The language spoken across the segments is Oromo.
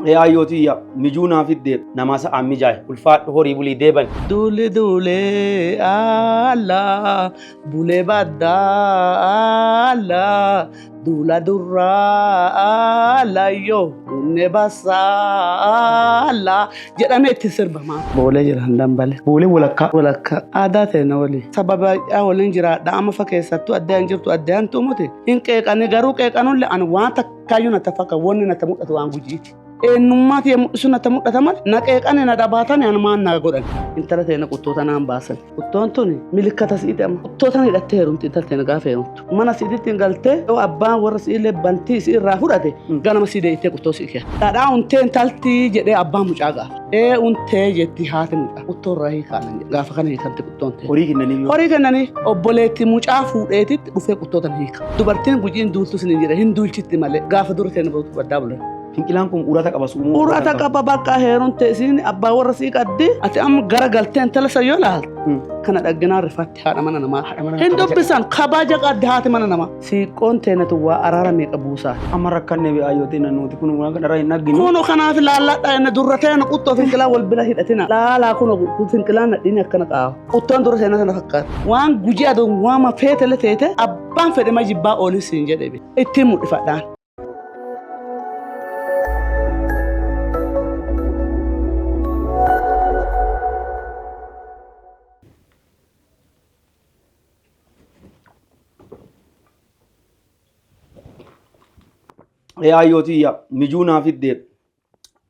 Yaayyoo tiyya mijuu naa fidde namaa sa'aan mijaa'e ulfaadhu horii bulii deeban. Duuli duulee alla bulee baddaa alla duula durraa alla yoo unne bassaa alla jedhamee itti sirbamaa. Boolee jiran dambale. Boolee walakkaa. Walakkaa aadaa ta'e waliin. Saba baay'ee waliin jiraadha. Amma fa keessattuu addaan jirtu addaan tuumuti. Hin qeeqanii garuu qeeqanullee ani waan takkaayyuu na tafakka wanni na mul'atu waan gujiiti. Eenyummaa ta'e mul'isu natti mul'ata malee na qeeqane na dhabaatane ani maan na godhan. Intala ta'e quttoota naan baasan. Quttoon tun milikkata si'ite amma. Quttoota hidhattee heerumti intala ta'e gaafa heerumtu. Mana si'ititti hin galtee yoo abbaan warra si'illee bantii si irraa fudhate ganama si deettee quttoo si'i kenna. Dhadhaa untee intalti jedhee abbaan mucaa gaafa. Ee untee jetti haati mucaa. Quttoo irraa hiikaan gaafa kana hiikamte quttoon ta'e. Horii kennanii yoo. Horii kennanii obboleetti mucaa fuudheetitti dhufee quttoota hiika. Dubartiin gujiin duultu sin hin jedhe hin duulchitti malee gaafa dura ta'e nama baddaa bulan. Finqilaan kun urata qaba su'umuu. Urata qaba bakka heerumte isiin abbaa warra sii qabdi ati amma gara galtee intala san yoo laalte kana dhagginaan rifatti haadha mana namaa. Hin dubbisan kabaja qabdi haati mana namaa. Siiqqoon teenatu waa araara meeqa buusaa. Amma rakkanne yaayyoo teena nuti kun waan kana irraa hin dhagginu. Kunu kanaaf laalladha inni durra teena quttoo finqilaa wal bira hidhatina. Laalaa kun finqilaan nadhiin akkana qaawa. Quttoon dura teena sana fakkaata. Waan gujii aduun waama feetele teete abbaan fedhe ma jibbaa oolis hin jedhe ittiin mul'ifadhaan. Yaayyoo tiyya mijuu naa fidde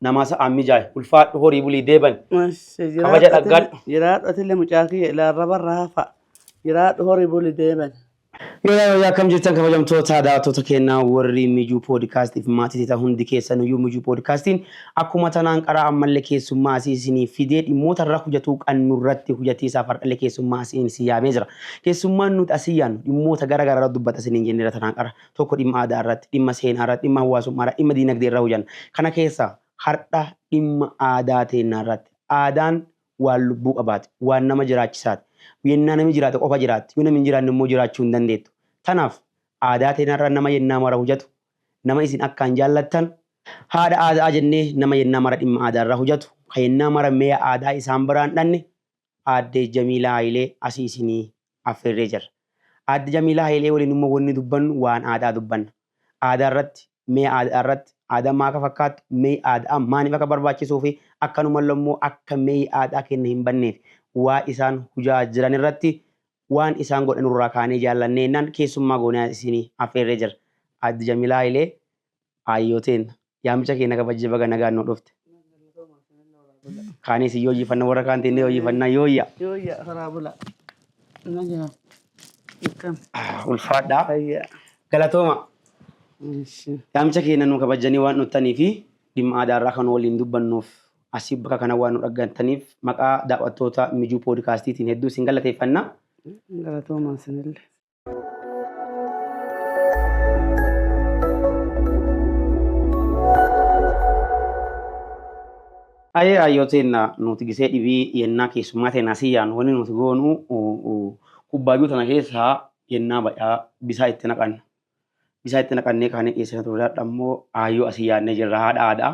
namaa sa'aan mijaa'e ulfaadhu horii bulii deeban. Kabaja dhaggadhu. Jiraadhu atillee mucaa kiyya ilaarraba raafa. Jiraadhu horii buli deeman. Yoo akkam jirtan kabajamtoota daawwattoota keenyaa warri Mijuu Poodkaastiif maatii ta'an hundi keessan iyyuu Mijuu Poodkaastiin akkuma tanaan qaraa ammallee keessummaa asii isinii fidee dhimmoota irra hojjetuu qannu irratti hojjetiisaaf har'allee keessummaa asii isin yaamee jira. Keessummaan nuti asii yaannu dhimmoota gara garaa irratti dubbata isiniin jenneera tanaan qara. Tokko dhimma aadaa irratti, dhimma seenaa irratti, dhimma hawaasummaa irratti, dhimma diinagdee irra hojjanna. Kana keessaa har'a dhimma aadaa teennaa irratti. Aadaan waan lubbuu qabaate, waan nama jiraachisaati. Yennaa namni jiraate qofa jiraatti. Yoo namni hin jiraanne immoo jiraachuu hin dandeettu. Tanaaf aadaa teenarra nama yennaa mara hojjatu, nama isin akkaan jaallattan, haadha aadaa jennee nama yennaa mara dhimma aadaa irra hojjatu, ka yennaa mara meeya aadaa isaan biraan dhanne aadde Jamiilaa Hayilee asii isinii affeerree jirra. Aadde Jamiilaa Hayilee waliin immoo wanni dubbannu waan aadaa dubbanna. Aadaa irratti, meeya aadaa irratti, aadaan maa akka fakkaattu, meeyi aadaa maaliif akka barbaachisuu fi akkanumallee immoo akka meeyi aadaa keenya hin banneef waa isaan hojaa jiran irratti waan isaan godhan irraa kaanee jaallannee jennaan keessummaa goonee isinii affeerree jirra. Aadde Jamiilaa Hayilee aayyoo teenna. Yaamicha keenya kabajjee baga nagaan nu dhufte. Kaanii si yooyyifanna warra kaan teennee yooyyifannaa yooyya. Yooyya karaa bula. Na jira. Akkam. Ulfaadhaa. Fayyaa. Galatooma. Ishi. Yaamicha keenya nu kabajjanii waan dhuftanii fi dhimma aadaa irraa kan waliin dubbannuuf asii bakka kana waan nu dhaggeeffattaniif maqaa daawwattoota Mijuu Poodkaastiitiin hedduu isin galateeffanna. Galatoomaa isinillee. Ayee ayyoo teenna nuti gisee dhibii yennaa keessummaa teenna asii yaanu wanni nuti goonu kubbaayyuu tana keessaa yennaa ba'aa bisaa itti naqanna. Bisaa itti naqannee kaanee dhiyeessina turre har'a immoo aayyoo asii yaannee jirra haadha aadaa.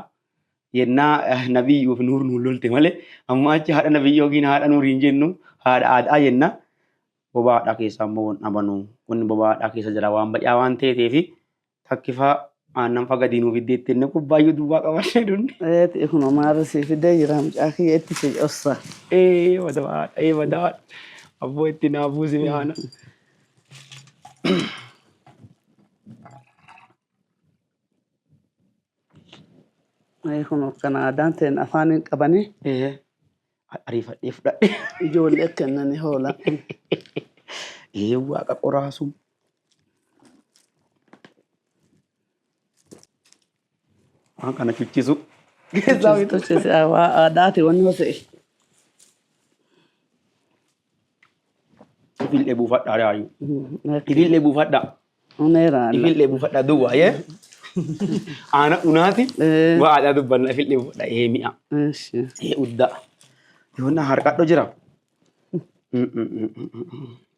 Yennaa nabiyyuuf nuur nuun lolte malee amma achi haadha nabiyyoo yookiin haadha nuur hin jennu haadha aadaa jenna. Bobaa haadhaa keessaa immoo wanni dhabanu wanni bobaa haadhaa keessa jira waan ba'aa waan ta'eefi takkifaa aannan fa gadi nuuf iddeetti inni kubbaayyuu duwwaa qabannee dunne. Eeti kun maarra si fidee jira mucaa kiyya itti si ossa. Ee badawaadha ee badawaadha abboo itti naa buusi mi'aana. Ee kun akkana aadaan ta'een afaan hin qabanii Ee ariifadhee fudhadhe. ijoollee kennanii hoola. Ee waaqa qoraasu. Waan kana chuchisu. Keessaa bitu. Tuchise waa aadaati wanni hosee. Ifillee buufadhaa yaayu. Ifillee buufadhaa. Oneera. Ifillee buufadhaa duwwaa yee. Aana unaati. Waa aadaa dubbanna ifillee buufadhaa ee mi'a. Ee uddaa. Yoonna harqadho jira.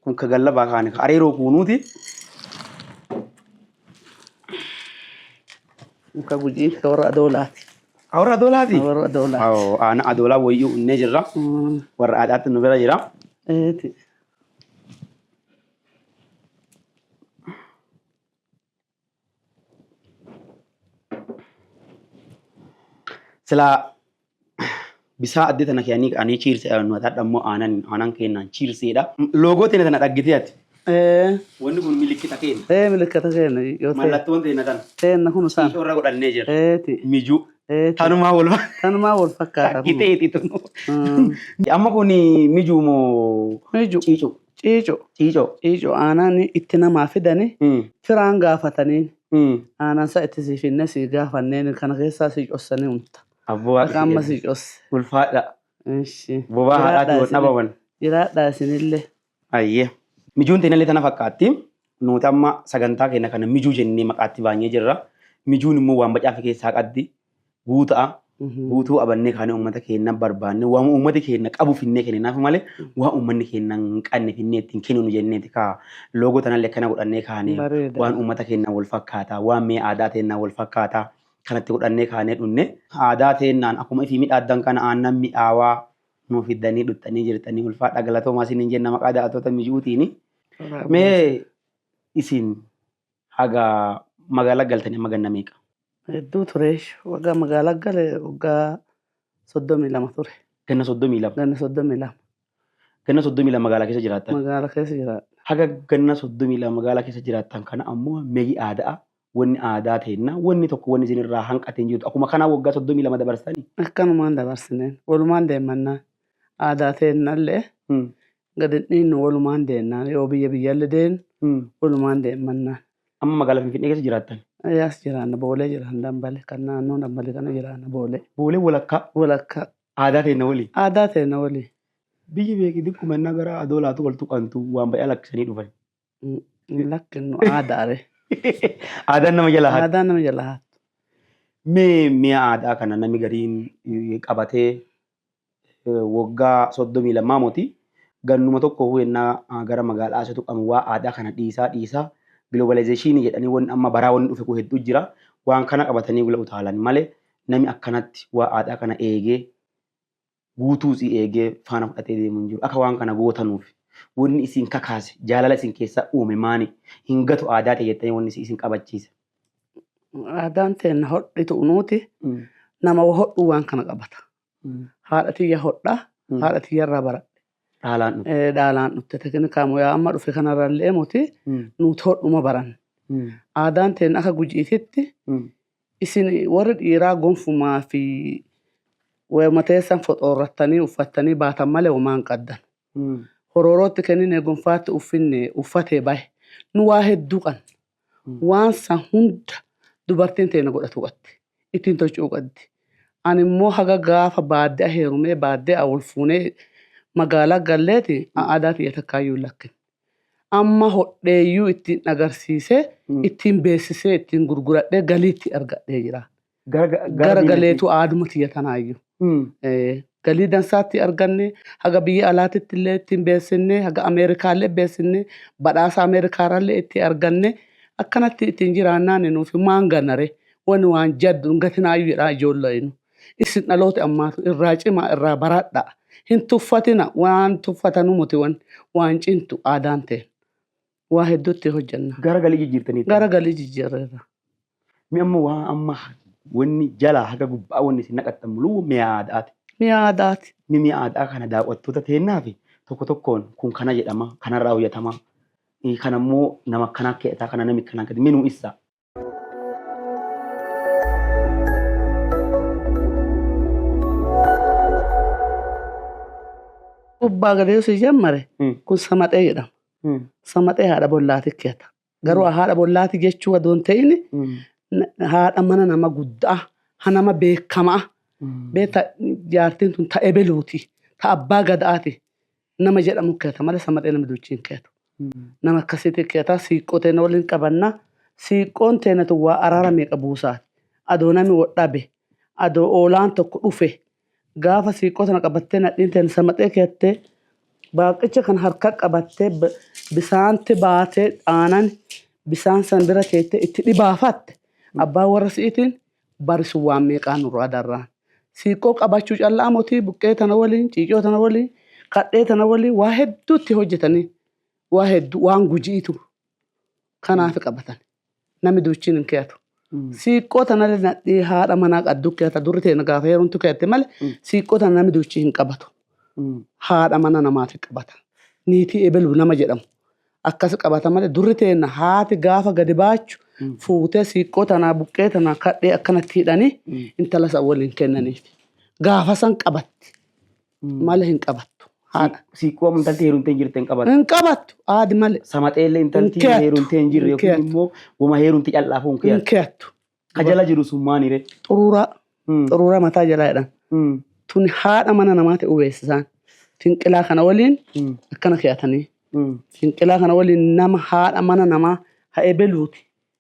Kun ka gallabaa kaane ka areeroo kuunuuti. Muka gujii ka warra adoolaati. Warra Adoolaati? Warra Adoolaati. Awoo, Aanaa Adoolaa wayyuu unnee jirra. Warra aadaatti nu bira jira. Eeti. Silaa bisaa addee tana keeyanii ani cheers nu hadha immoo aanan aanan kennaan cheerseedha. Loogoo teenya tana dhaggitee ati. Ee, Wanni kun milikkita keenya. ee milikkata keenya yoo ta'e. Mallattoon teenya tana. Teenna kun isaan. Irra godhannee jirra. Eeti. Mijuu. Eeti. Tanumaa wal Tanumaa wal fakkaata. kun. dhaggiteeti tunu. Mm. Amma kun mijuu moo Miju. ciicoo? Ciico. Ciicoo. Ciico aanaan itti namaa fidani firaan gaafataniin aanaan isaa itti sii finne sii gaafanneen kana keessaa sii cossanii unta. Abboo Akka amma sii cosse. Ulfaadha. Ishi. Bobaa haadhaati wal dhabaman. Jiraadhaa isinillee. Ayyee. Mijuun teenyallee tana fakkaatti. Nuti amma sagantaa keenya kana mijuu jennee maqaatti baanyee jirra. Mijuun immoo waan bacaafe keessaa qabdi. Guuta'a. Guutuu abannee kaanee uummata keenya barbaanne waan uummati keenya qabu finnee kenninaaf malee waan uummanni keenya hin qabne finnee ittiin kenninu jenneeti kaa loogoo tanallee akkana godhannee kaanee Bareeda. waan uummata keenya wal fakkaataa waan mee aadaa teennaa wal fakkaataa kanatti godhannee kaanee dhunne aadaa teennaan akkuma ifii midhaaddan kana aannan mi'aawaa nuuf fiddanii dhuttanii jirtanii ulfaadha galatoomaa isiniin jenna maqaa daa'attoota mijuutiini. Mee isin haga magaalaa galtanii amma ganna meeqa? Hedduu ture. Waggaa magaalaa gale waggaa 32 ture. Ganna 32. Ganna 32 Ganna 32 magaalaa keessa jiraattan. magaalaa keessa jiraadha. Haga ganna 32 magaalaa keessa jiraattan kana ammoo meeyi aadaa wanni aadaa teenna wanni tokko wanni isinirraa hanqate hin jirtu akkuma kanaa waggaa 32 dabarsitanii. Akkanumaan dabarsineen walumaan deemannaa aadaa teennallee gadi hin dhiinnu walumaan deemnaan yoo biyya biyyallee deemnu walumaan deemannaan. Amma magaalaa Finfinnee keessa jiraattan. Yaas jiraanna boolee jiraanna dambale kan naannoo dambale kana jiraanna boolee. Boolee walakkaa Walakkaa aadaa teenna waliin. aadaa teenna walii. Biyyi beeki dikkuma innaa gara adoolaatu wal tuqantu waan baay'ee lakkisanii dhufan. Hin lakkinnu aadaare. Aadaan nama jalaa haati. Aadaa nama jalaa haatu. Mee mi'a aadaa kana namni gariin qabatee waggaa 32 mooti gannuma tokko yennaa gara magaalaa isa tuqamu waa aadaa kana dhiisaa dhiisaa giloobalaayzeeshinii jedhanii wanni amma baraa wanni dhufe kun hedduu jira. Waan kana qabatanii gula utaalan malee namni akkanatti waa aadaa kana eegee guutuusii eegee faana fudhatee deemu hin jiru. Akka waan kana gootanuuf wanni isin kakaase jaalala isin keessaa uume maani hin gatu aadaa ta'e jettanii wanni isin qabachiise. Aadaan teenna hodhitu nuti nama hodhu waan kana qabata. Haadha tiyya hodhaa haadha tiyyarraa baradhe. Dhaalaan dhufe. Dhaalaan dhufte tekinika yaa amma dhufe kanarrallee muti nuti hodhuma baran. Aadaan teenna akka gujiititti isin warri dhiiraa gonfumaa fi mateessan foxoorrattanii uffattanii baatan malee homaa hin qaddan. Horoorootti kennine gonfaatti uffinne uffatee bahe. Nu waa hedduu qabna. Waan san hunda dubartiin teenya godhatu qabdi. Ittiin tolchuu qabdi. Ani immoo haga gaafa baaddee heerumee baaddee wal fuunee magaalaa galleeti aadaa tiyya takkaayyuu hin lakkin. Amma hodheeyyuu ittiin agarsiisee ittiin beeksisee ittiin gurguradhee galiitti argadhee jira. Gara galeetu aaduma tiyya tanaayyuu. Galii dansaatti arganne haga biyya alaatitti illee ittiin beeksisne haga Ameerikaallee beeksisne badhaasa Ameerikaarrallee itti arganne akkanatti ittiin jiraannaan nuuf maan ganare wani waan jaddu hin gatinaayyuu jedhaa ijoolleen. Isin dhaloota ammaatu irraa cimaa irraa baradhaa. Hin tuffatina waan tuffatanu muti waan cintu aadaan ta'e. Waa hedduutti hojjenna. Gara galii jijjiirtanii. Gara galii jijjiirreerra. Mi amma waa amma wanni jalaa haga gubbaa wanni isin naqattan muluu mi'a aadaati. Mi'a aadaati. Mi mi'a aadaa kana daawwattoota teennaa fi tokko tokkoon kun kana jedhama kanarraa hojjetama. Kana immoo nama akkanaa keetaa kana namni akkanaa keetaa minuu ibsa. Gubbaa gadee si jammare kun samaxee jedhama. Samaxee haadha bollaati keeta. Garuu haadha bollaati jechuu odoo hin ta'in haadha mana nama guddaa nama beekamaa beektaa jaartiin tun ta'e beluuti ta abbaa gadaati nama jedhamu keeta malee samaxee nama duuchiin keetu. Nama akkasitti keeta siiqqoo teena waliin qabannaa siiqqoon teena tun waa araara meeqa buusaati. Adoo nami wodhabe adoo oolaan tokko dhufe gaafa siiqqoo tana qabattee nadhiin teena samaxee keettee baaqicha kan harka qabattee bisaanti baatee aanan bisaan san bira teettee itti dhibaafatte abbaa warra si'iitiin Bari sun waan meeqaa nurraa darraan. Siiqqoo qabachuu callaa motii buqqee tana waliin, ciicoo tana waliin, kadhee tana waliin waa hedduutti hojjetanii waa hedduu waan gujiitu kanaaf qabatan. Namni duuchiin hin keeyatu. Siiqqoo tana nadhii haadha manaa qaddu keeyata durri teena gaafa heerumtu keeyatte malee siiqqoo tana namni duuchii hin qabatu. Haadha mana namaati qabata. Niitii ebelu nama jedhamu. Akkas qabata malee durri teena haati gaafa gadi baachu fuutee siiqqoo tanaa buqqee tanaa kadhee akkanatti hidhanii intala san waliin kennaniif. Gaafa san qabatti malee hin qabattu. Haadha. Siiqqoo intalti heerumtee hin jirte hin qabattu. Hin qabattu aadi malee. Samaxeellee intalti Hin keeyattu. heerumtee hin jirre Hin yookiin keeyattu. immoo wama heerumti cal'aafuu hin Hin keeyattu. keeyattu. Ka jala jiru sun maani ree? Xuruuraa. Xuruuraa mataa jalaa jedhan. Tuni haadha mana namaati ubeessisaan. Finqilaa kana waliin akkana keeyatanii. Finqilaa kana waliin nama haadha mana namaa haa ebeluuti.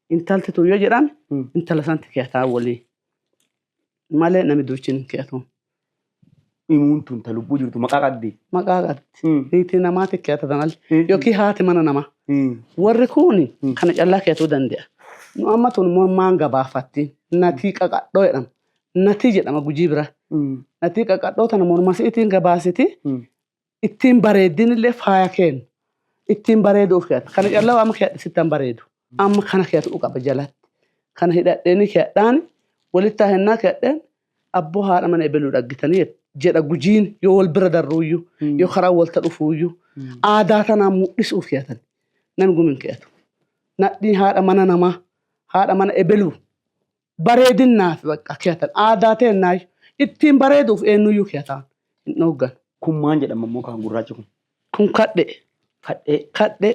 Intalti tun yoo jedhame intala santi keeyataa waliin. Malee namni duuchiin hin keeyatu. Himuun tun ta lubbuu jirtu maqaa qabdi. Maqaa qabdi. Niitii namaati keeyata tanallee. Yookiin haati mana namaa. Warri kun kana callaa keeyatuu danda'a. Nu amma tun mormaan gabaafatti. Natii qaqadhoo jedhama. Natii jedhama Gujii bira. Natii qaqadhoo tana morma si'iitiin gabaasiti. Ittiin bareeddin illee faaya kennu. Ittiin bareeduuf keeyata. Kana callaa amma keeyadhe sittan bareedu. Amma kana keeyatu qaba jalatti. Kana hidhadheeni keeyadhaan walitti hennaa keeyadheen abboo haadha mana ebeluu dhaggitanii jedha Gujiin yoo wal bira darruuyyuu yoo karaa walta dhufuuyyuu aadaa tanaa mul'isuuf keeyatan. Namni gumin keeyatu. Nadhiin haadha mana namaa haadha mana ebeluu bareedinnaaf bakka keeyatan aadaa teennaa ittiin bareeduuf eenyuyyuu keeyataan hin dhooggan. Kun maan jedhama immoo kan gurraachi kun? Kun kadhe. Kadhee. Kadhe.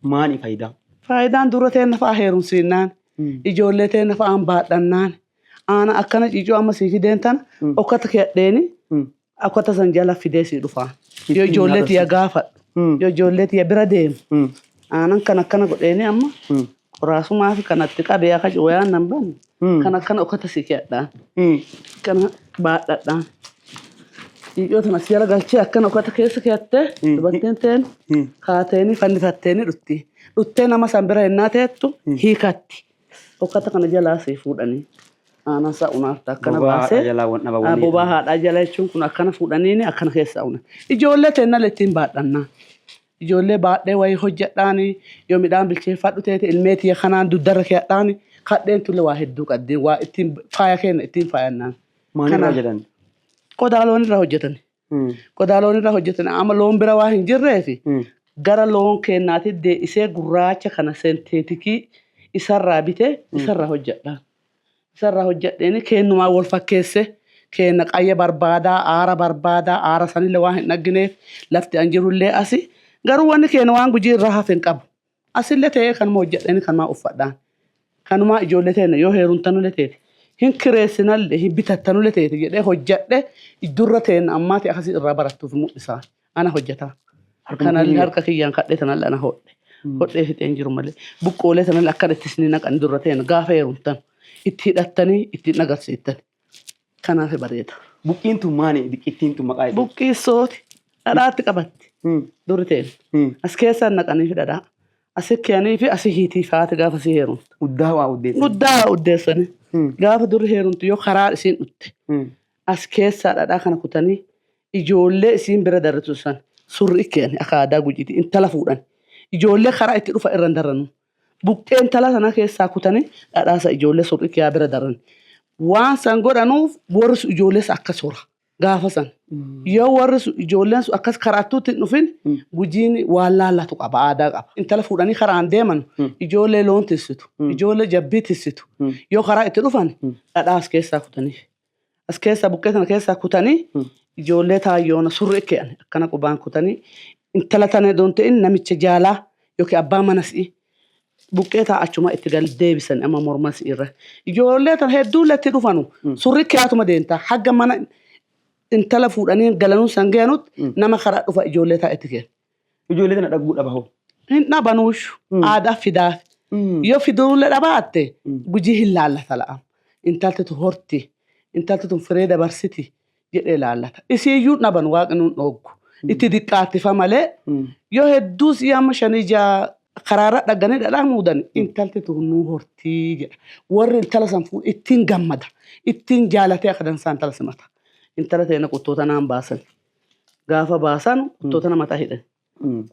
Maani faayidaa? Faayidaan dura teenna fa'aa heerumsiinnaan ijoollee teenna fa'aan baadhannaan aana akkana ciicoo amma sii fideen tana okkata keeyadheeni okkata san jala fidee sii dhufaan. Yoo ijoollee tiyya gaafadhu yoo ijoollee tiyya bira deemu aanan kan akkana godheeni amma qoraasumaa fi kanatti qabee akka wayaan nan banne kan akkana okkata sii keeyadhaan kana baadhadhaan. Ciicoo tana si jala galchee akkana okkata keessa keeyattee dubartiin teen kaateeni fannifatteeni dhutti. Dhuttee nama san bira hennaa teettu hiikatti. Okkata kana jalaa sii fuudhanii. Aanan isaa unaarta akkana Bobaa haadhaa baasee. jalaa wan dhaba wanni Bobaa haadhaa jala jechuun kun akkana fuudhaniini akkana keessaa una. Ijoollee teennallee ittiin baadhannaa. Ijoollee baadhee wayii hojjedhaani yoo midhaan bilcheeffadhu teete ilmee tiyya kanaan dugdarra keeyadhaani kadheen tulle waa hedduu qabdi waa ittiin faaya keenya ittiin faayannaan. Maalirraa Kanaaf jedhan? Qodaa loon irraa hojjetan. Qodaa loon irraa hojjetan amma loon bira waa hin jirreefi gara loon keenyaatti deebisee gurraacha kana senteetikii isarraa bitee isarraa hojjedha. Isarraa hojjedheeni keennumaa wal fakkeesse keenna qayya barbaadaa aara barbaadaa aara sanillee waan hin dhaggineef lafti an jirullee asi garuu wanni keenya waan Gujii irraa hafe hin qabu. Asillee ta'ee kanuma hojjedheeni kanumaa uffadhaan. Kanumaa ijoollee teenya yoo heerumtanullee teete hin kireessinallee hin bitattanullee teete jedhee hojjedhe durra teenya ammaati akkasii irraa barattuuf mul'isaa. Ana hojjetaa. Kanallee harka kiyyaan kadhee tanallee ana hodhe. Hodhee fixeen jiru malee. Buqqoolee tanallee akkana itti isin naqan durra teenya gaafa heerumtan itti hidhattanii ittiin agarsiiftan. Kanaaf bareeda. Buqqiin tun maani? Biqiltiin tun maqaa ishee? Buqqii sooti dhadhaatti qabatti durri teenya. As keessaan naqanii fi dhadhaa. Asi kiyanii fi asi hiitii faati gaafa si heerumtu. Uddaa waa uddeessan. Guddaa waa uddeessanii. Gaafa durri heerumtu yoo karaa isiin dhutte as keessaa dhadhaa kana kutanii ijoollee isiin bira darritu san surri kenni akka aadaa Gujiiti intala fuudhan. Ijoollee karaa itti dhufa irra hin darranu. Buqqee intala sana keessaa kutanii dhadhaasa ijoollee surri kiyaa bira darran. Waan san godhanuuf warri sun ijoollees akkas hora gaafa san. Yoo warri sun ijoolleen sun akkas karaattuutti hin dhufin Gujiin waan laallatu qaba aadaa qaba. Intala fuudhanii karaan deeman ijoollee loon tissitu ijoollee jabbii tissitu yoo karaa itti dhufan dhadhaa as keessaa kutanii. As keessaa buqqee sana keessaa kutanii ijoollee taayyoona surri ke'an akkana qubaan kutanii intala tana doon ta'in namicha jaalaa yookiin abbaa mana si'i buqqee taa achuma itti gal deebisan amma morma si'i irra. Ijoollee tana hedduu itti dhufanu surri ke'atuma deemta hagga mana intala fuudhanii galanuu san gahanutti nama karaa dhufa ijoollee taa itti kenna. Ijoollee tana dhagguu dhaba hoo? Hin dhabanuushu aadaa fidaaf. Yoo fiduullee dhabaatte Gujii hin laallata la'a. Intalti tun horti. Intalti tun firee dabarsiti jedhee laallata. Isiiyyuu dhaban waaqni nuun dhooggu. Itti diqqaattifa malee yoo hedduu si'a amma shanii ja'a Karaarra dhagganii dhadhaa muudan intalti tun nuu hortii jedha. Warri intala san fuudhe ittiin gammada. Ittiin jaalatee akka dansaa intala simata. Intala teena quttoo tanaan baasan. Gaafa baasan quttoo tana mataa hidhan.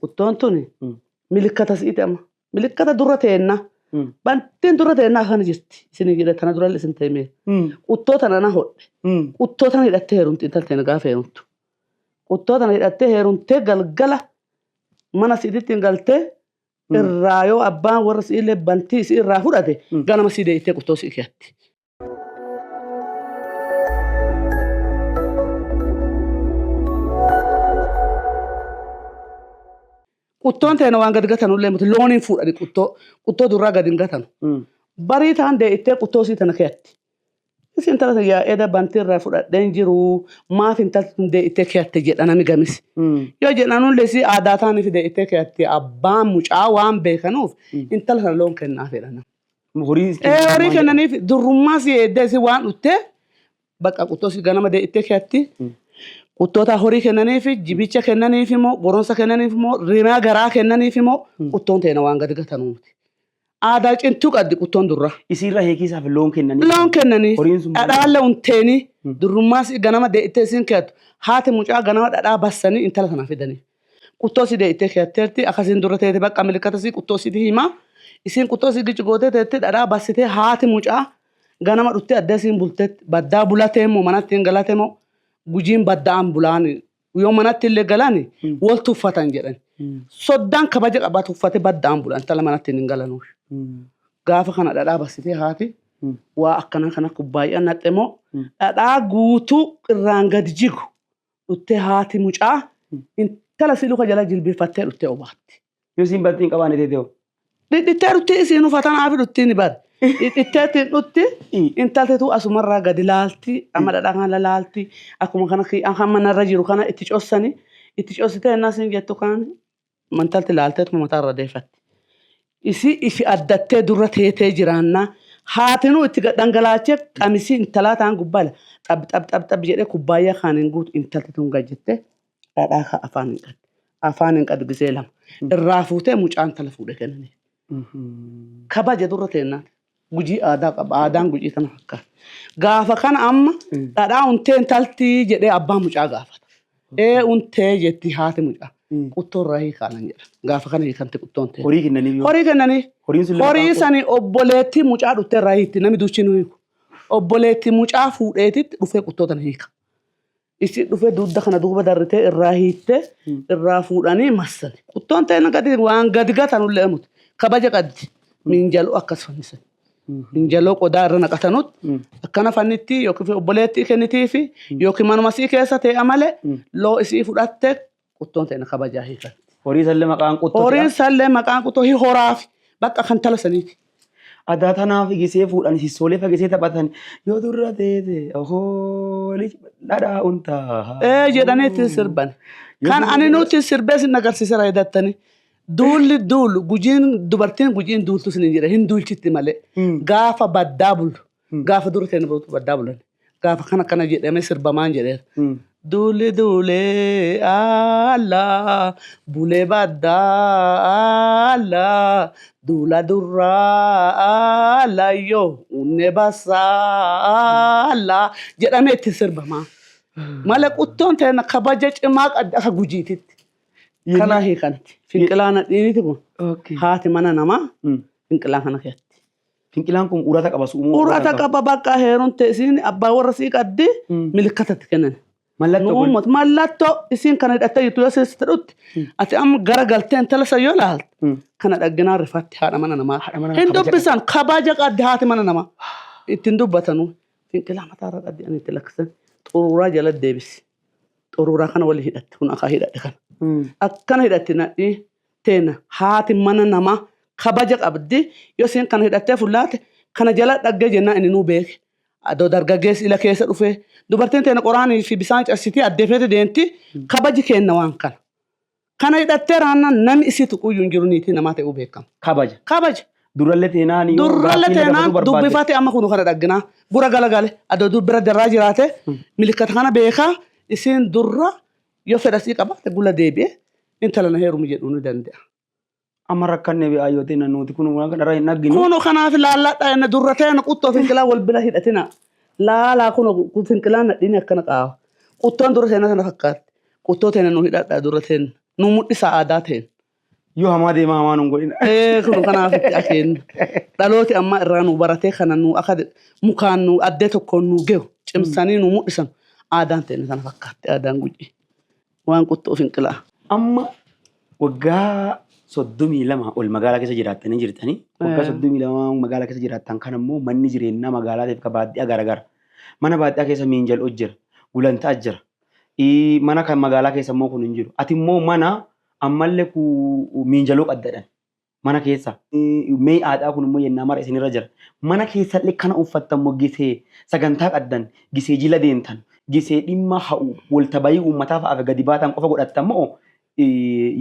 Quttoon tuni milikkata si'ite amma. Milikkata dura teenna. Bantiin dura teenna akkana jirti. Isin jedhe tana durallee isin teemee. Quttoo tana na hodhe. Quttoo tana hidhattee heerumti intalti teena gaafa heerumtu. Quttoo tana hidhattee heerumtee galgala mana si'ititti hin galtee irraa yoo abbaan warra si'illee bantii isii irraa fudhate ganama sii deebittee quttoo sii keetti. Quttoon teena waan gadi gatanullee miti looniin fuudhani quttoo quttoo durraa gadi hin gatanu. Barii taan deebittee quttoo sii tana keetti. Isin intala tiyya eda bantii irraa fudhadheen jiru maaf intalti tun deebittee keeyatte jedha nami gamis. Yoo jedhanullee isii aadaa taaniif deebittee keeyatte abbaan mucaa waan beekanuuf intala sana loon kennaaf jedha nama. Horii Ee horii kennaniif durrummaa si eeddee si waan dhuttee bakka quttoo si ganama deebittee keeyatti. Quttoota horii kennaniif jibicha kennaniif immoo goronsa kennaniif immoo rimaa garaa kennaniif immoo quttoon teena waan gadi gatanuuti. Aadaa cimtuu qabdi quttoon durraa. Isiirra heekiisaaf loon kennanii. Loon kennanii Horiin sun dhadhaalle unteeni durrummaa si ganama dee'ittee isiin keeyattu haati mucaa ganama dhadhaa bassanii intala sana fidanii. Quttoo si dee'ittee keeyatteerti akkasiin dura teete bakka milikkata si quttoo sitti himaa. Isiin quttoo si gici gootee teetti dhadhaa bassitee haati mucaa ganama dhuttee addee isiin bultetti baddaa bulatee moo manatti hin galate moo gujiin baddaan bulaan yoo manatti illee galan wal tuffatan jedhan. Soddaan kabaja qabaa tuffate baddaan bulan intala manatti hin galanuuf. Gaafa kana dhadhaa bassitee haati waa akkana kana kubbaayyaa naqxe moo dhadhaa guutuu irraan gadi jigu dhuttee haati mucaa intala si luka jala jilbifattee dhuttee obaatti. Yoo isiin bantii hin qabaanne teetee hoo? Dhidhittee dhutti isiin uffatan aafi dhutti ni bari. Dhidhitteetiin dhutti intaltitu asumarraa gadi laalti amma dhadhaa kana laalti akkuma kana hamma narra jiru kana itti cossani itti cossitee ennaa siin jettu kaan intalti laalteetuma mataarra deeffatti. Isii ifi addattee dura teetee jiraannaa haatinuu itti gad dhangalaachee qamisii intalaa ta'an gubbaa xab xab xab xab jedhee kubbaayyaa kaaniin guutu intalti tun gad jettee dhadhaa ka afaan hin qabne. Afaan hin qabne gisee lama. Irraa fuutee mucaan tala fuudhe kennanii. Kabaja dura teennaan. Gujii aadaa qaba. Aadaan gujii tana fakkaata. Gaafa kana amma dhadhaa untee intalti jedhee abbaan mucaa gaafata. Ee untee jetti haati mucaa. Quttoo irraa hiikaanan jedha. Gaafa kana hiikamte quttoon tee. Horii kennaniif yoo. Horii kennanii. Horiin sun Horii sani obboleettii mucaa dhuftee irraa hiikti namni duuchi nu hiiku. Obboleettii mucaa fuudheetitti dhufee quttoo tana hiika. Isin dhufee dugda kana duuba darritee irraa hiittee irraa fuudhanii massani. Quttoon ta'e gadi waan gadi gatanullee muti. Kabaja qabdi. Minjaloo akkas fannisan. Minjaloo qodaa irra naqatanutti akkana fannitti yookiin obboleettii kennitiifi yookiin manuma sii keessa ta'e malee loo isii fudhatte quttoon ta'e kabajaa hiikan. Horii sallee maqaan quttoo. Horiin sallee maqaan quttoo hi horaafi bakka kan tala saniiti. Adaa tanaaf gisee fuudhan sissoolee fagisee taphatan yoo durra teete hooli dhadhaa untaa. Ee jedhanii ittiin sirban. Kan ani nuti sirbee sin agarsiiseera jettanii. Duulli duulu gujiin dubartiin gujiin duultu sin jedhe hin duulchitti malee. Gaafa baddaa bulu. Gaafa dura ta'e bultu baddaa bulan. Gaafa kana kana jedhamee sirbamaan jedheera. Duulli duulee alla bulee baddaa alla duula durraa alla yoo unne bassaa alla jedhamee itti sirbamaa. Malee quttoon ta'e kabaja cimaa qabdi akka gujiititti. Kanaa hiikanti. Finqilaa nadhiiniti kun haati mana namaa finqilaa kana keessatti. Finqilaan kun urata qaba su'umuu. Urata qaba bakka heerumte isiin abbaa warra sii qabdi milikkatatti kennan. Mallattoo kun. Nuummat mallattoo isiin kana hidhattee jirtu yoo sitti dhutti ati amma gara galtee intala san yoo ilaalte kana dhagginaa rifatti haadha mana namaa. Haadha mana Hin kabaja dubbisan kabaja qabdi haati mana namaa. Ittiin dubbatanuu finqilaa mataarra qabdi ani itti lakkisan xuruuraa jala deebisi. Xuruuraa kana wali hidhatti kun akka hidhadhe kana. Akkana hidhatti nadhii teena haati mana namaa kabaja qabdi yoo isheen kana hidhattee fullaate kana jala dhaggee jennaan inni nuu beeke. Adoo dargaggeessi ila keessa dhufee dubartiin teena qoraanii fi bisaan cabsitii addeefeete deemti kabaji kenna waan kana. Kana hidhattee raannaan namni isii tuquyyuu hin jiru niitii namaa ta'uu beekama. Kabaja. Kabaja. Durallee teenaan yoo Durralle gaaffii teenaan gaafachuu barbaadde. dubbifate amma kunu kana dhagginaa gura galagale adoo dubbira darraa jiraate milikkata kana beekaa isiin durra yoo fedha sii qabaate gula deebi'e intala na heerumi jedhuu ni danda'a. Amma rakkanne bi'aa ta'e nuti kun waan kana irraa hin dhagginu. Kuno kanaaf laalladha inni durra ta'e quttoo finqilaa wal bira hidhatina. Laalaa kuno finqilaan nadhiin akkana qaawa. Quttoon dura teena sana fakkaatti. Quttoo teena nu hidhadha dura teena. Nu mul'isa aadaa teena. Yoo hamaa deemaa hamaa nun godhina. Ee kun kanaaf itti akeenya. Dhalooti amma irraa nu baratee kana nu akka mukaan nu addee tokkoon nu gehu cimsanii nu mul'isan aadaan teena sana fakkaatti aadaan Gujii. Waan quttoo finqilaa. Amma waggaa 32 ol magaalaa keessa jiraattanii jirtanii. Waggaa 32 magaalaa keessa jiraattan kan ammoo manni jireenyaa magaalaa ta'eef ka baadiyyaa garaagara. Mana baadiyyaa keessa miinjal'oo jira. Gulantaa jira. Mana kan magaalaa keessa immoo kun hin jiru. Ati immoo mana ammallee miinjaloo qaddadhan. Mana keessa. Mee aadaa kun immoo yennaa mara isinirra jira. Mana keessallee kana uffattan moo gisee sagantaa qaddan, gisee jila deemtan, gisee dhimma ha'u waltabayii uummataa fa'aaf gadi baatan qofa godhattan moo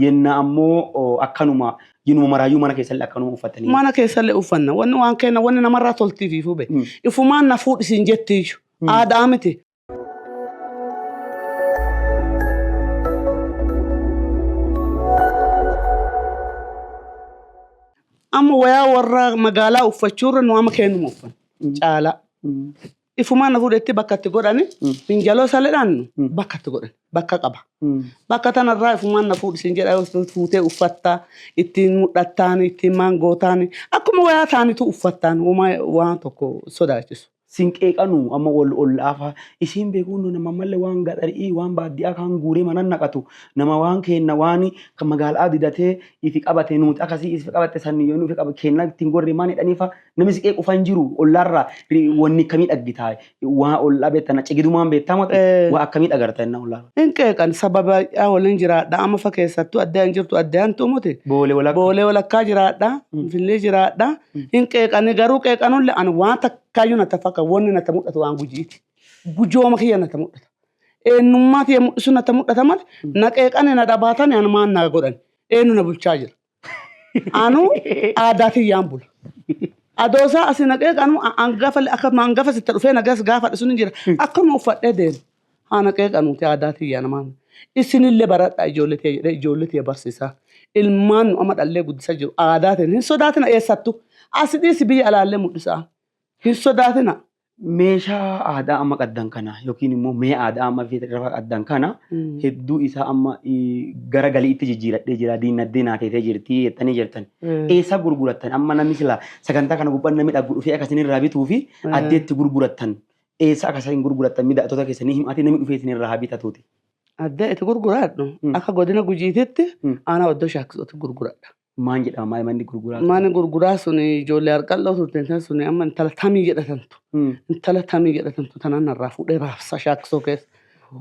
yennaa ammoo akkanuma yinuma maraayyuu mana keessallee akkanuma uffattanii? Mana keessallee uffanna. Wanni waan kenna wanni namarraa toltiif fube. Ifumaan na fuudhisiin jettiiyyu. Aadaa miti. Amma wayaa warra magaalaa uffachuurra nu amma kennuma uffanna. Caalaa. Ifumaan na fuudhetti bakka itti godhani minjaloo saledhaan bakka itti godhani bakka qaba. Bakka tanarraa ifumaan na fuudhisiin jedha fuutee uffattaa ittiin mudhattaan ittiin maangootaan akkuma wayaa taanitu uffattaan waan tokko sodaachisu. Sin qeeqanu amma ol ol laafa isiin beekuun nama ammallee waan gaxarii waan baadiyyaa kan guuree mana naqatu nama waan kenna waan kan magaalaa didatee ifi qabate nuti akkasii ifi qabate san yoo nufi qabe kenna ittiin gorre maan jedhaniifa namni si qeequ fan jiru ollaarraa wanni akkamii dhaggitaa waa ollaa beektan cigidumaan beektaa mati waa akkamii dhagarta innaa ollaarraa. Hin qeeqan saba baay'ee waliin jiraadha amma fa keessattuu addaan hin jirtu addaan tuumuti. Boolee walakkaa. Boolee walakkaa jiraadha Finfinnee jiraadha hin qeeqani garuu qeeqanullee ani waan takkaayyuu natti fakka wanni natti mul'atu waan Gujiiti. Gujooma kiyya natti mul'ata. Eenyummaa kiyya mul'isu natti mul'ata malee na qeeqani na dhabaatani ani maan na godhan eenyu na bulchaa jira. Anu aadaa kiyyaan bula. Adoosaa asii na qeeqanu hangafa akka hangafa sitti dhufee nagas gaafa sun hin jira. Akkuma uffadhee deema. Haa na qeeqanuuti aadaa kiyyaa namaan. Isinillee baradhaa ijoollee tiyya jedhee ijoollee tiyya barsiisaa. Ilmaan nu amma dhallee guddisa jiru aadaa ta'e hin sodaatina eessattu. Asi dhiisi biyya alaallee mul'isaa. Hin sodaatina. Meeshaa aadaa amma qaddan kana yookiin immoo mi'a aadaa amma lafa qaddan kana hedduu isaa amma gara galiitti jijjiiradhee jira diinagdee naa teetee jirti jettanii jirtan. Eessa gurgurattan amma namni sila sagantaa kana gubbaan namni dhaggu dhufee akka isinirraa bituu fi addeetti gurgurattan eessa akka isin gurgurattan miidhagtoota keessanii himaatii namni dhufee isinirraa haa bitatuuti. Addee itti gurguradhu akka godina Gujiititti aanaa Oddoo Shaakkisootti gurguradha. Maan jedhama maal manni gurguraa? Manni gurguraa sun ijoollee harqalloo turte sun amma intala tamii jedhatantu. Intala tamii jedhatantu tanaan narraa fuudhee raabsa Shaakkisoo keessa.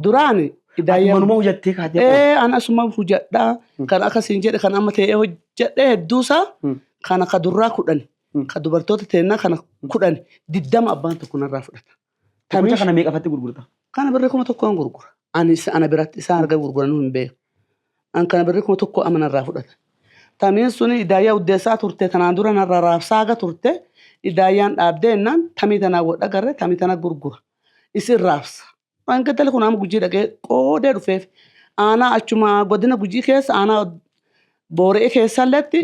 Duraan idaayyaa. Manuma hojjattee kaatee? Ee an asuma hojjadhaa kan akkasiin jedhe kan amma ta'ee hojjadhee hedduusaa kan akka durraa 10 kan dubartoota teennaa kana 10 20 abbaan tokko narraa fudhata. Tokkicha kana meeqafatti gurgurta? Kana birrii 1000 gurgura. Ani ana biratti isaan arga gurguranuu hin beeku. An kana birrii 1000 amma narraa fudhata. Tamiin suni idaayyaa uddeessaa turte tanaan dura narraa raabsaa haga turte idaayyaan dhaabdee jennaan tamii tanaa wodha garre tamii tana gurgura. Isin raabsa. Waan gaddala kun amma Gujii dhaqee qoodee dhufeef aanaa achuma godina Gujii keessa aanaa Boore'ee keessalleetti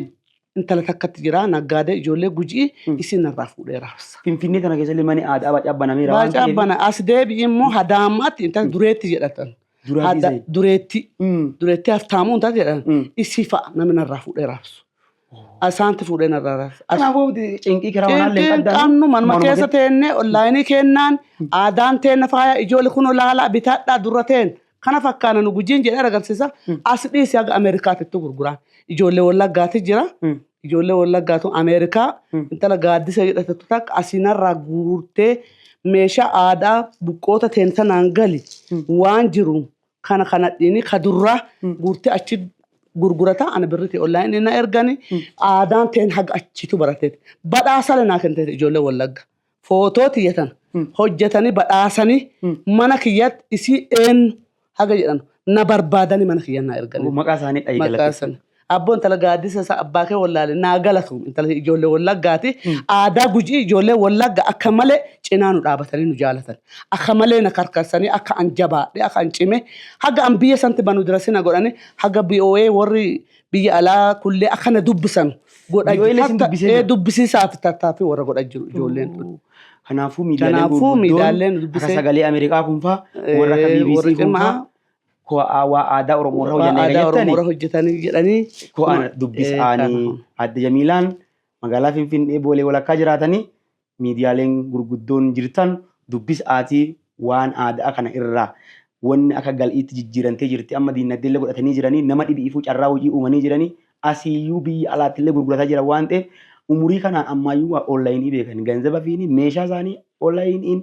intala takkatti jira naggaadee ijoollee Gujii isin narraa fuudhee raabsa. Finfinnee tana keessallee manni aadaa baacaa banameera waan Baacaa ta'eef. bana as deebi'i immoo Hadaamaatti intala dureetti jedhatan. Duraatii Dureetti. Dureetti haftaamuu intala jedhan. Isii fa'a namni narraa fuudhee raabsu. Asaanti fuudhee narraa raabsu. Kanaafuu cinqii karaa manaallee hin Cinqiin qabnu manuma keessa teennee onlaayinii kennaan aadaan teenna faaya ijoollee kun laalaa bitadhaa durra teen kana fakkaana nu Gujiin jedhee agarsiisa. As dhiisi haga Ameerikaatitti gurguraan. Ijoollee Wallaggaati jira. Ijoollee Wallaggaatu Ameerikaa intala gaaddisa jedhattu takka asiinarraa guurtee meeshaa aadaa buqqoota teensanaan gali waan jiru kana kanadhiini ka durraa guurtee achi gurgurata ana birriti onlaayinii na ergani aadaan teen haga achitu barateeti. Badhaasale naa kenteeti ijoollee Wallagga. Footoo tiyya tana hojjetanii badhaasanii mana kiyyatti isii eenyu haga jedhan na barbaadanii mana kiyya naa erganii. Maqaa isaanii dhahii Maqaa galateeffa. sana. Abboon intala gaaddisa isaa abbaa kee wallaale naa galatu intala ijoollee Wallaggaati. Aadaa Gujii ijoollee Wallagga akka malee cinaa nu dhaabatanii nu jaalatan. Akka malee na karkarsanii akka an jabaadhe akka an cime haga an biyya santi banu dirasina godhanii haga BOA warri Biyya alaa kullee akkana dubbisan godha. VOA illee isin dubbisee jira. Dubbisiisaaf tattaaffii warra godha jiru ijoolleen tun. Kanaafuu miidiyaaleen Kanaafuu gurguddoon miidiyaaleen akka dubbisee sagalee Ameerikaa kun faa warra akka warri BBC kun cimaa faa waa aadaa Oromoo irra waa hojjannee aadaa Oromoo jettani. irra hojjetanii jedhanii Ko'aan dubbisaanii adde Jamiilaan magaalaa Finfinnee Boolee walakkaa jiraatanii miidiyaaleen gurguddoon jirtan dubbisaatii waan aadaa kana irraa wanni akka gal'iitti jijjiirantee jirti amma diinagdee illee godhatanii jiranii nama dhibiifuu carraa hojii uumanii jiranii asiiyyuu biyya alaatti illee gurgurataa jira waan ta'eef umurii kanaan ammaayyuu waa onlaayinii beekan ganzaba fiini meeshaa isaanii onlaayiniin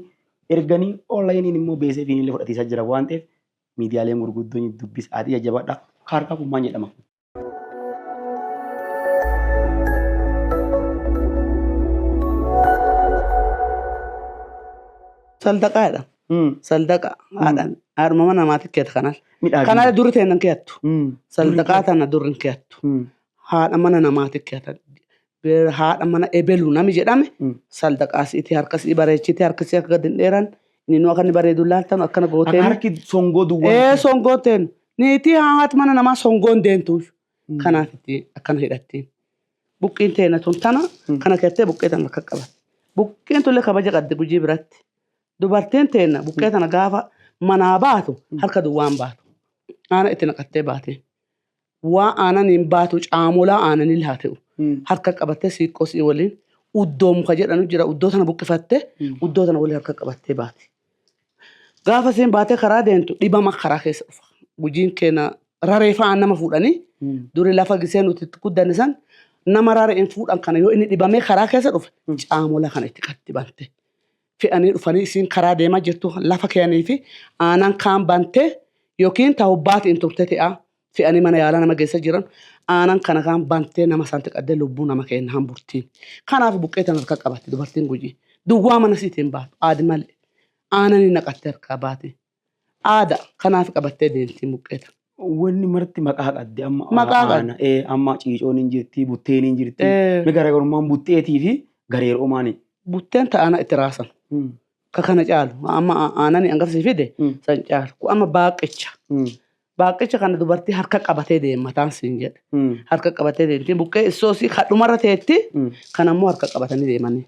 erganii onlaayiniin immoo beesee fiini illee fudhatiisaa jira waan ta'eef miidiyaaleen gurguddoon dubbisaatii jajjabaadha. Kaarkaa kun maal jedhama? Saldaqaadha. Saldaqa haadhaan haadhuma mana namaatti keetta kanaal. Midhaagina. Kanaal durri ta'e nan keeyattu. Saldaqaa tana durri hin keeyattu. Haadha mana namaatti keeyatan. Haadha mana ebelu nami jedhame saldaqaa si'iti harka si'i bareechite harka si'i akka gadi hin dheeran inni nu akka inni bareedu laaltan akkana Akka gooteen. harki songoo duwwaa. Ee songoo teen niitii haati mana namaa songoon deemtu. Kanaaf itti akkana hidhattiin. Buqqeen teena tun tana kana keettee buqqee tana akka qabatte. Buqqeen tullee kabaja qabdi Gujii biratti. Dubartiin teena buqqee tana gaafa manaa baatu harka duwwaan baatu. Aana itti naqattee baate. Waa aananiin baatu caamolaa aananii haa ta'u. Harka qabattee siiqqoo sii waliin uddoo muka jedhanu jira uddoo tana buqqifattee uddoo tana waliin harka qabattee baate. Gaafa isiin baatee karaa deemtu dhibama karaa keessa dhufa. Gujiin keenya raree fa'aa nama fuudhanii duri lafa gisee nuti itti guddanne san nama rareen fuudhan kana yoo inni dhibamee karaa keessa dhufe caamola kana itti qatti bante. Fe'anii dhufanii isiin karaa deemaa jirtu lafa keeyanii fi aanan kaan bantee yookiin ta'u hin turte ta'a fe'anii mana yaalaa nama geessa jiran aanan kana kaan bantee nama isaanitti qaddee lubbuu nama kenna hamburtiin. Kanaaf buqqee tan harka qabatti dubartiin Gujii. Duwwaa mana siitiin baatu aadi malee. Aananii naqattee harkaa baate. Aada kanaaf qabattee deemti buqqee tana. Wanni marti maqaa qabdi amma. Maqaa qabdi. Aana, amma ciicoon hin jirti, butteen hin jirti. Mi garaagarummaan butteetii fi gareeroo maani? Butteen ta'ana itti raasan. Ka kana caalu amma aananii hangafsii fide san caalu. Kun amma baaqqicha. Baaqqicha kana dubartii harka qabatee deema mataan siin jedhe. Harka qabatee deemti buqqee issoosii kadhumarra teetti kan ammoo harka qabatanii deemanii.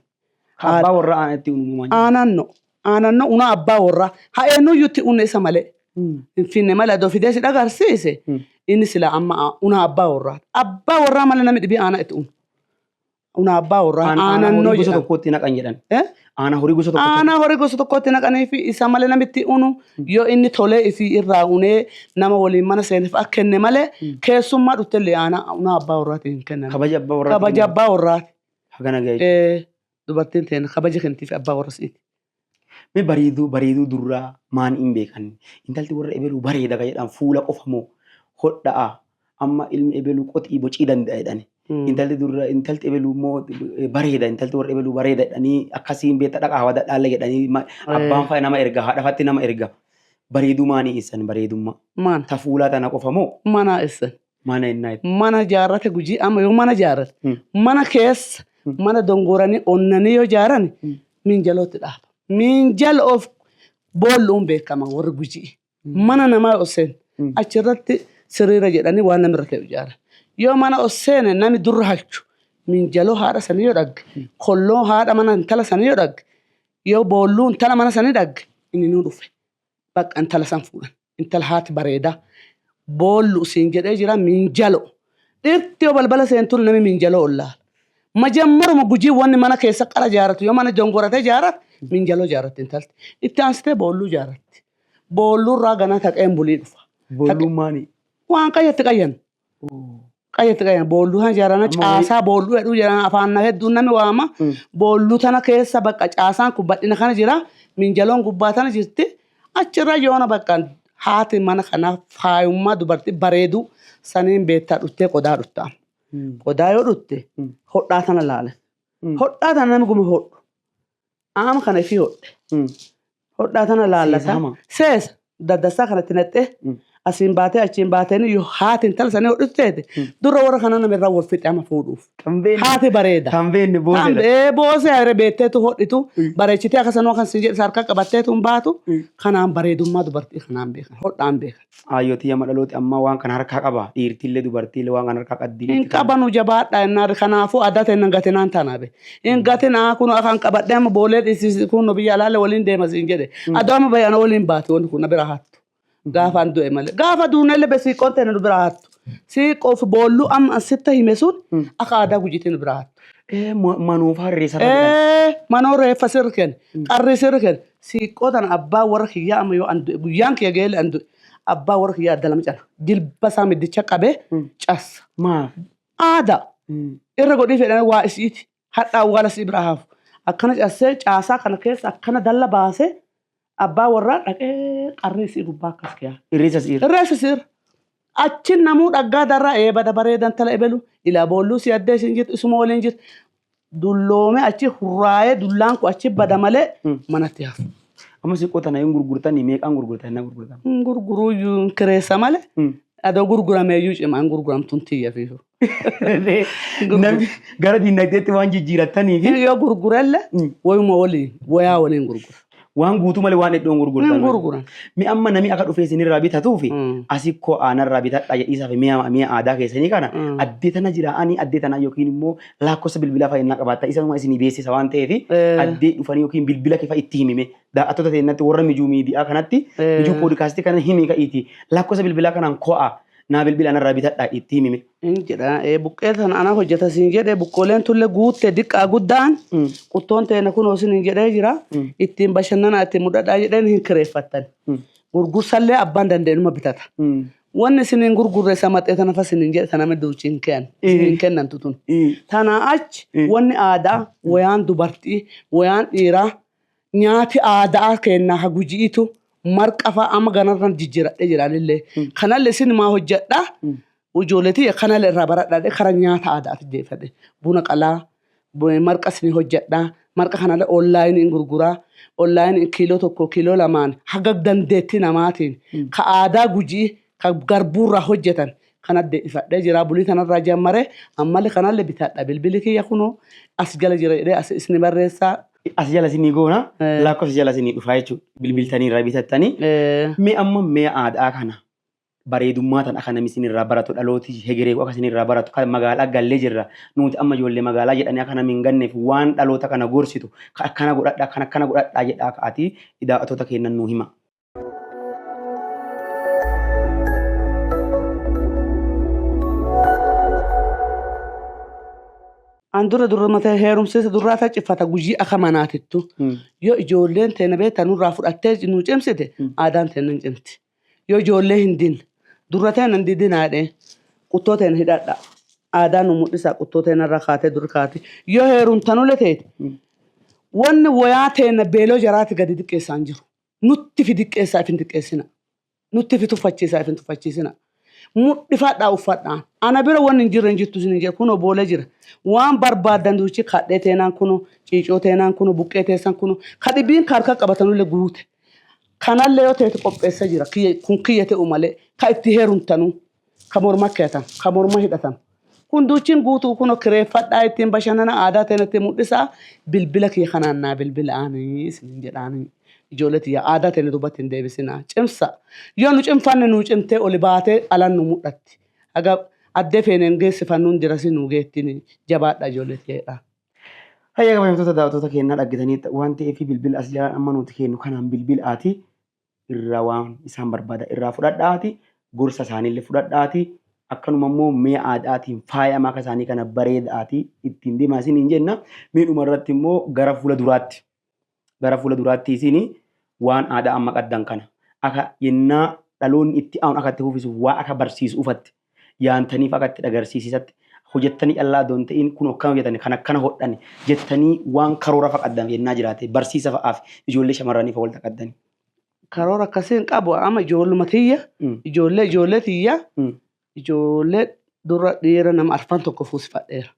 Abbaa warraa aanaa itti uumamaa jiru. Aananno aananno una abbaa warraa haa eenyuyyutti une isa malee. Hin finne malee adoo fidee si dhagarsiise inni sila amma una abbaa warraa. Abbaa warraa malee namni dhibii aanaa itti unu. Una abbaa warraa Aanaa aanannoo horii gosa jedhama. tokkotti naqan jedhan. Eh? Aanaa horii gosa tokkotti. Aanaa horii gosa tokkotti naqanii fi isa malee namitti unu yoo inni tolee ifii irraa unee nama waliin mana seeneef akka kenne malee keessummaa dhuftellee aanaa una abbaa warraatiin hin kennan. Kabaja abbaa warraa. Kabaja abbaa warraati. Hagana ga'e. Dubartiin teenya kabaja kennitiif abbaa warra siiti. Mee bareeduu bareeduu durraa maan hin beekan. Intalti warra ebeluu bareeda ka jedhan fuula qofa moo hodha'a amma ilmi ebeluu qoxii bocii danda'a jedhani. Intalti durra intalti ebeluu immoo bareeda intalti warra ebeluu bareeda jedhanii akkasiin beekta dhaqa hawa dhaalle jedhanii abbaan fa'a nama erga haadha nama erga. Bareeduu maanii ibsan bareedummaa? Mana. Ta fuulaa tana qofa moo? Mana ibsan. Mana innaa itti. Mana jaarrate Gujii amma yoo mana jaarrate mana keessa mana dongoranii onnanii yoo jaaran minjalootti dhaaba. Minjal of boolluun beekama warri Gujii. Mana namaa yoo seene achirratti siriira jedhanii waan namni irra ta'u ijaaran. Yoo mana os seene nami durra halchu minjaloo haadha sanii yoo dhagge kolloo haadha mana intala sanii yoo dhagge yoo boolluu intala mana sanii dhagge inni nuu dhufe. Bakka intala san fuudhan. Intala haati bareedaa. Boollu siin jedhee jira minjalo. Dhirti yoo balbala seentu nami minjaloo ol laala. Majammaruma Gujii wanni mana keessa qara jaaratu yoo mana jongoratee jaarate minjaloo jaaratti intalti. Itti aansitee boolluu jaaratti. Boolluurraa ganaa taqeen bulii dhufa. Boolluun maali? Waan qayyatti qayyan. Qayyatti qayyan boolluu kana jaarana caasaa boolluu jedhuu jedhan afaan hedduun nami waama. Boolluu tana keessa bakka caasaan kun bal'ina kana jira. Minjaloon gubbaa tana jirti. Achirra yoona bakka haati mana kanaa faayummaa dubartii bareeduu saniin beektaa dhuttee qodaa dhuttaa. Qodaa yoo dhutte hodhaa tana laale. Hodhaa tana namni guma hodhu. Aama kana ifii hodhe. Hodhaa tana laallata. Seesa hamaa? Seesa. Daddassaa kanatti naqxee Asiin baatee achiin baateen yoo haati intala sanii hodhitu teete dura warra kana namirraa wal fixe ama fuudhuuf. Haati bareeda. Kan beekne booseedha. Ee boosee ayire beekteetu hodhitu bareechitee akka sanuu kan siin jedhe harka qabatteetu hin baatu kanaan bareedummaa dubartii kanaan beekan hodhaan beekan. Ayyootii amma dhalooti amma waan kana harkaa qaba. Dhiirtillee dubartiillee waan kana harkaa qabdi. Hin qabanu jabaadha jennaan kanaafuu aadaa ta'e hin gatinaan tana be. Hin gatinaa kun akaan qabadhee amma boolee dhiisisi kun biyya alaalee waliin deema siin jedhe. Adoo amma bayyana waliin baate wanti kun na bira hattu. Gaafa an du'e malee. Gaafa duunellee be siiqqoon ta'e nu bira hattu. Siiqqoof boolluu amma asitti hime sun akka aadaa gujiitti nu bira hattu. Manuufaa reessa irra jedhan. Manoo reeffa sirri kenne qarri sirri kenne siiqqoo tana abbaa warra kiyyaa amma yoo an du'e guyyaan kiyya geele an du'e abbaa warra kiyyaa adda lama cala jilba isaa middicha qabee cassa. Maaf? Aadaa irra godhii fedhan waa isiiti hadha awwaala isii bira hafu akkana cassee caasaa kana keessa akkana dalla baasee abbaa warraa dhaqee qarri isii gubbaa akkas kiyaa. Irreessa siira. Irreessa siira. Achi namuu dhaggaa darraa eebada bareedan tala ebelu ilaa boolluu si addee isin jirtu isuma waliin jirtu dulloome achi hurraa'ee dullaan kun achi bada malee manatti hafu. Amma siqqoo tana hin gurgurtanii meeqaan gurgurtan na gurgurtan? Hin gurguruuyyuu hin kireessa malee adoo gurgurameeyyuu cimaa hin gurguramtuun tiyya fiifu. Namni gara diinagdeetti waan jijjiirattanii fi Yoo gurgurelle wayuma waliin wayaa waliin gurgura. waan guutuu malee waan hedduun gurgurtan. Hin gurguran. Mi amma namni akka dhufee isinirraa bitatuu fi asikkoo aanarraa bitadha jedhiisaa fi mi'a aadaa keessanii kana addee tana jira ani addee tana yookiin immoo lakkoofsa bilbilaa fayyinaa qabaatta isuma isinii beeksisa waan ta'eef addee dhufanii yookiin bilbila kefa itti himime daa'attoota ta'inatti warra mijuu miidiyaa kanatti mijuu poodikaastii kana himi ka'iiti lakkoofsa bilbilaa kanaan ko'a naa bilbila anarraa bitadha itti himime. Hin jedha buqqee tana ana hojjeta siin jedhe buqqooleen tulle guutte diqqaa guddaan quttoon teena kunoo sin hin jedhee jira ittiin bashannanaa ittiin mudhadhaa jedheen hin kireeffattan. Gurgursallee abbaan dandeenyuma bitata. Wanni isin hin gurgurre samaxee tana fa sin hin jedhe tana duuchi hin kennan isin hin kennantu tun. Tanaa achi wanni aadaa wayaan dubartii wayaan dhiiraa nyaati aadaa kennaa ha guji'itu marqa fa'a amma ganarran jijjiiradhee jiraanillee. Kanallee isin maa hojjedhaa ijoolleetii kanallee irraa baradhaa kara nyaata aadaati jeeffadhe. Buna qalaa marqa isin hojjedhaa marqa kanallee onlaayinii gurguraa onlaayinii kiiloo 1 kiiloo 2 haga dandeettii namaatiin ka aadaa gujii ka garbuurraa hojjetan kana deeffadhee jira bulii kanarraa jammaree ammallee kanallee bitadha bilbilli kiyya kunoo as jala jira jedhee as isin barreessaa. As jala isinii goona lakkoofsa jala isinii dhufaa jechuudha bilbiltanii irraa bitattanii. Mee amma mi'a aadaa kana bareedummaa tan akka namni isinirraa baratu dhalooti hegeree akka isinirraa baratu kan magaalaa gallee jirra nuti amma ijoollee magaalaa jedhanii akka namni hin ganneef waan dhaloota kana gorsitu kan akkana godhadhaa kan akkana godhadhaa jedhaa ka'atii daawwattoota kennan nuu hima. An dura dura mata heerumsiisa durraa taccifata gujii akka manaatittu. Yoo ijoolleen teena beektaa nurraa fudhattee nu cimsite aadaan teena hin cimti. Yoo ijoollee hin dinne durra teena hin didinaadhe quttoo teena hidhadha. Aadaa nu mul'isa quttoo teena irra kaatee dur kaate. Yoo heerumtanule teete wanni wayaa teena beeloo jaraati gadi xiqqeessaa hin jiru. Nutti fi xiqqeessaa if hin xiqqeessina. Nutti fi tuffachiisaa if hin tuffachiisina. Mudhifadhaa uffadhaan. Ana bira wanni hin jirre hin jirtu isin hin jedhu kunoo boolee jira. Waan barbaadan duuchi kadhee teenaan kunoo ciicoo teenaan kunoo buqqee teessan kunoo kadhibiin ka harka qabatanullee guute. Kanallee yoo ta'etu qopheessa jira kun kiyya ta'u malee ka itti heerumtanuu ka morma keetan ka morma hidhatan. Kun duuchiin guutuu kunoo kireeffadhaa ittiin bashannana aadaa ta'e ittiin mul'isaa bilbila kiyya kanaan naa bilbilaanii isin jedhaanii. Ijoollee tiyya aadaa ta'e duubatti hin deebisinaa. Cimsa. Yoo nu cimfanne nu cimtee oli baatee alan nu mul'atti. Haga addee feeneen geessifannuun dirasi nu geettiin jabaadha ijoollee tiyyaadha. Hayya kabajamtoota daawwattoota keenyaa dhaggeessanii waan ta'eef bilbila as jalaan amma nuti kennu kanaan bilbilaati irraa waan isaan barbaada irraa fudhadhaati gorsa isaaniillee fudhadhaati akkanuma immoo mi'a aadaatiin faaya akka isaanii kana bareedaati ittiin deemaa isiniin jenna miidhuma irratti immoo gara fuula duraatti isin waan aadaa amma qaddan kana akka yennaa dhaloonni itti aanu akka itti fufisuuf waa akka barsiisu ufatti yaantaniif akka itti agarsiisisatti hojjettanii callaa doon ta'in kun akkana hojjetani kan akkana hodhani jettanii waan karoora faqaddan yennaa jiraate barsiisa fa'aaf ijoollee shamarraniif wal taqaddani. Karoora akkasii hin qabu amma ijoolluma tiyya ijoollee ijoollee tiyya ijoollee dura dhiira nama arfan tokko fuusifadheera.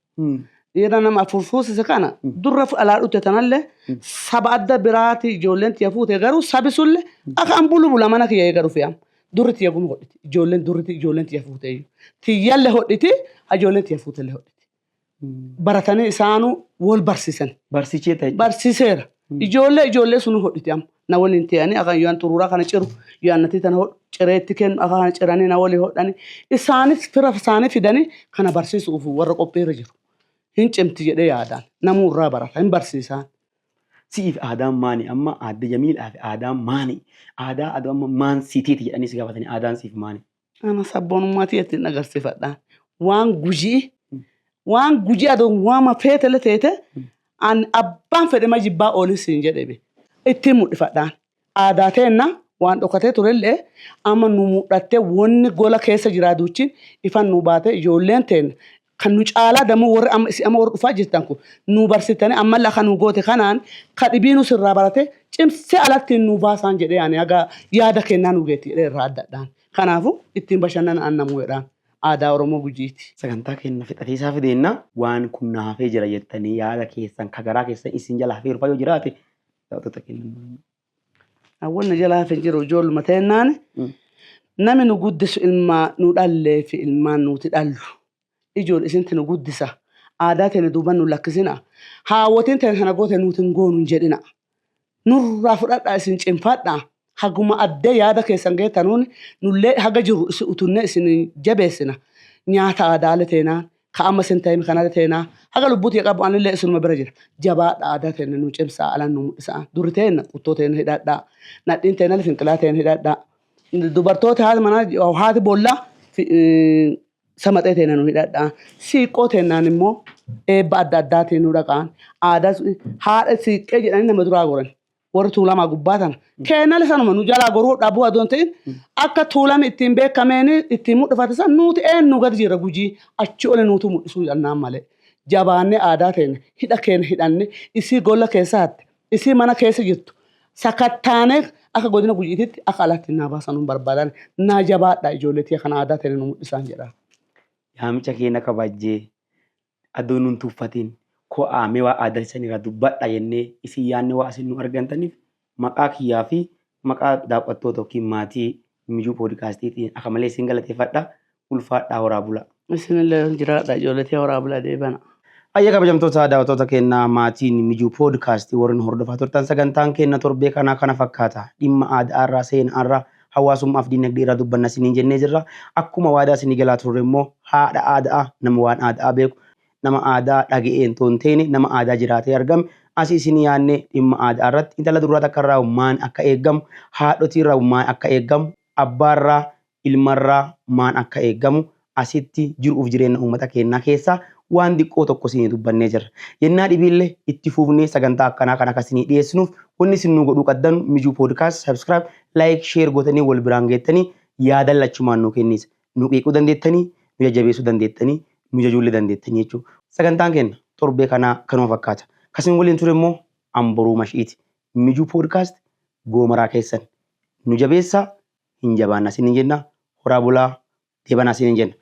Dhiira nama afur fuusise kana dura alaa dhute tanallee saba adda biraati ijoolleen tiyya fuute garuu sabi sulle akka an bulu bula mana kiyya eega dhufe amma. Durri tiyya guma hodhiti. Ijoolleen durriti ijoolleen tiyya fuuteeyyu. Tiyyallee hodhiti ijoolleen tiyya fuutellee hodhiti. Baratanii isaanuu wal barsiisan. Barsiichee ta'e. Barsiiseera. Ijoollee ijoollee sunu hodhiti amma. Na waliin ta'anii akka yoon xuruuraa kana ciru yoon natti tana hodhu cireetti kennu akka kana ciranii na walii hodhani. Isaanis fira isaanii fidanii kana barsiisuuf warra qophiirra jiru. Hin cimti jedhee yaadaan. Namuu irraa barata hin barsiisaan. Si'iif aadaan maani amma aadde Jamiilaa fi aadaan maani? Aadaa aduu amma maan siitiiti jedhanii si gaafatanii aadaan siif maani? Ana sabboonummaa tiyya ittiin agarsiifadha. Waan Gujii waan Gujii adoo waama feetele teete an abbaan fedhe ma jibbaa oolis siin jedhe be. Ittiin mul'ifadhaan. Aadaa teenna waan dhokatee turellee amma nu mul'attee wanni gola keessa jiraa duuchiin ifan nu baate ijoolleen teenna kan nu caalaa dammoo warri amma isin amma warri dhufaa jirtan kun nu barsiitanii ammallee akka nu goote kanaan ka dhibii nu sirraa barate cimsee alatti nu baasaan jedhee ani haga yaada kennaa nu geetti jedhee irraa addadhaan. Kanaafuu ittiin bashannana an namuu jedhaan aadaa Oromoo Gujiiti. Sagantaa keenya fixatiisaa fideenna waan kun na hafee jira jettanii yaada keessan ka garaa keessan isin jala hafee yoo jiraate daawwattoota keenya. Wanni jala hafe jiru ijoolluma teennaan nami nu guddisu ilmaa nu dhallee fi ilmaan nuti dhallu. Ijoollee isinti nu guddisa. Aadaa teenya duuban nu lakkisina. Haawwatiin teenya sana goote nuti hin goonu hin jedhina. Nurraa fudhadhaa isin cimfadhaa. Haguma addee yaada keessan geettanuun nullee haga jiru isin utunnee isin jabeessina. Nyaata aadaalee teenaa ka amma isin ta'e kanallee teenaa haga lubbuutii qabu anillee isinuma bira jira. Jabaadha aadaa teenya nu cimsaa alan nu mul'isaa. Durri teenya quttoo teenya hidhadhaa. Nadhiin teenya finqilaa teenya hidhadhaa. Dubartoota haati manaa haati boollaa samaxee teenya nu hidhadhaa. Siiqqoo teenyaan immoo eebba adda addaatiin nu dhaqaan. Aadaa haadha siiqqee jedhanii nama duraa goran. Warri tuulamaa gubbaa tana. Keenyallee sanuma nu jalaa goruu dhabuu adoon ta'in akka tuulami ittiin beekameen ittiin mul'ifate san nuti eenyu gadi jira Gujii achi ole nuutu mul'isuu jennaan malee. Jabaannee aadaa teenya hidha keenya hidhanne isii golla keessa hatte isii mana keessa jirtu sakattaanee akka godina Gujiititti akka alatti naa baasan nu barbaadan naa jabaadha ijoollee tiyya kana aadaa teenya nu mul'isaan jedha. Yaamicha keenya kabajjee adoo nun tuffatiin ko'aamee waa aadaa isin irraa dubbadha jennee isin yaadne waa isin nu argantaniif maqaa kiyyaa fi maqaa daawwattoota yookiin maatii Mijuu Poodkaastiitiin akka malee isin galateeffadha. Ulfaadhaa horaa bulaa. Isinillee jiraadha ijoollee tiyya horaa bulaa deebana. Ayya kabajamtoota daawwattoota keenyaa maatiin Mijuu Poodkaastii warreen hordofaa turtan sagantaan keenya torbee kanaa kana fakkaata. Dhimma aadaa irraa, seenaa irraa, hawaasummaa fi dinagdee irraa dubbanna isiniin jennee jirra. Akkuma waadaa isinii galaa turre immoo haadha aadaa nama waan aadaa beeku nama aadaa dhaga'een otoo hin teene nama aadaa jiraatee argame asii isin yaadne dhimma aadaa irratti intala duraa takka irraa maan akka eeggamu haadhotii irraa maan akka eeggamu abbaarraa ilmarraa maan akka eeggamu asitti jiruuf jireenya uummata keenyaa keessaa waan xiqqoo tokko isinii dubbannee jirra. Yennaa dhibiillee itti fufnee sagantaa akkanaa kan akka isinii dhiyeessinuuf wanni isin nu godhuu qabdan Mijuu Poodkaast subscribe, like, share gootanii wal biraan geettanii yaadan lachumaan nu kennisa. Nu qiiquu dandeettanii, nu jajjabeessuu dandeettanii, nu jajuullee dandeettanii jechuudha. Sagantaan keenya torbee kanaa kanuma fakkaata. Kasin waliin ture immoo Amboruu Mashiiti. Mijuu Poodkaast goomaraa keessan nu jabeessaa hin jabaanna isiniin jenna. Horaa bulaa deebanaa isiniin jenna.